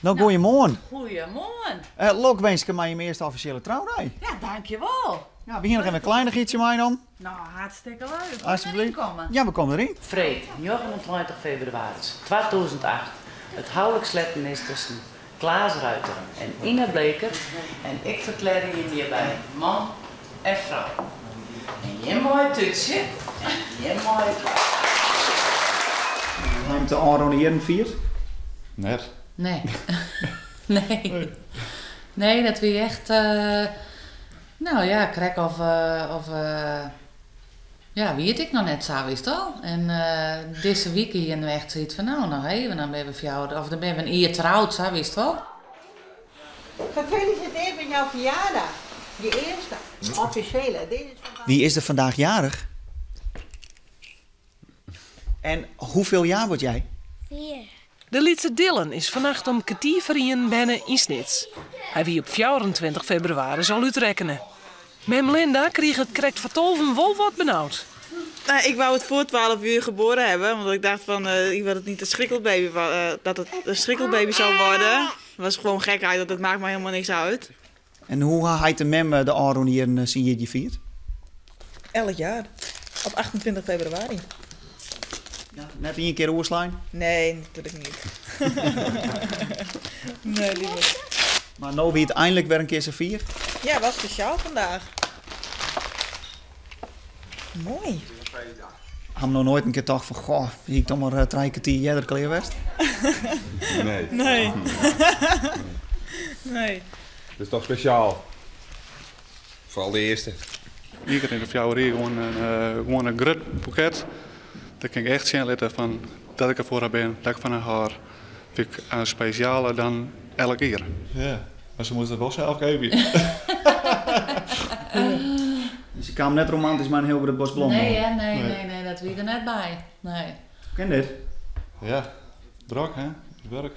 No, goeiemoarn. Goeiemoarn. Lokwinske mei jim earste offisjele troudei. Ja, dankjewol. Ja, we hiene noch even in kleinichheidsje meinommen. No, hartstikke leuk. Alsjeblieft. Komme. Ja, we komme deryn. Freed 29 febrewaris 2008, it houlik sletten is tusken Klaas Ruiter en Ina Bleker en ik ferklearje jim hjirby man en frou. En jim meie tútsje en jim meie klappe. Ha jim it de ôfrûne jierren fierd? Net. Nee. Nee. Nee, dat wie echt, no ja, krekt of, of ja, wie it ek noch net sa, witst al. En dizze wike hiene we echt soiets fan, no, noch even, dan binne we fjouwer, of dan binne we in jier troud, sa, witst wol. Gefeliciteerd met jouw verjaardag. Je eerste officiële. Deze is van Wie is er vandaag jarig? En hoeveel jaar word jij? 4. De lytse Dylan is fannacht om kertier foar ienen berne yn Snits. Hy wie op 24 febrewaris al útrekkene. Mem Linda krige it krekt foar tolven wol wat benaud. Nou, ik wou het voor 12 uur geboren hebben, omdat ik dacht van, ik wil het niet een schrikkelbaby, dat het een schrikkelbaby zou worden. Het was gewoon gekheid, dat het maakt me helemaal niks uit. En hoe hat de mem de ôfrûne jierren syn jierdei fierd? Elk jaar, op 28 februari. Ja, net ien kear oerslein? Nee, natuurlijk niet. Nee, liever. Mar no wie it einlik wer in kear safier? Ja, was speciaal vandaag. Mooi. Ha noch noait in kear tocht fan, goh, hie ik toch mar trije kertier earder klear west? Nee. Nee. Nee. Dat is toch speciaal. Foaral de earste. Ien kear yn de 4 jier gewoan in grut boeket. Dêr kin ik echt sjen litte fan dat ik der foar har bin, dat ik fan har hâld. Fyn ik spesjaler dan elk jier. Ja, mar se moast it wol sels keapje. Dus se kaam net romantysk mei in hiel grut bos blommen? Nee, hè? Nee, nee, nee, dat wie der net by. Nee. Kin dit? Ja, drok hè, it wurk.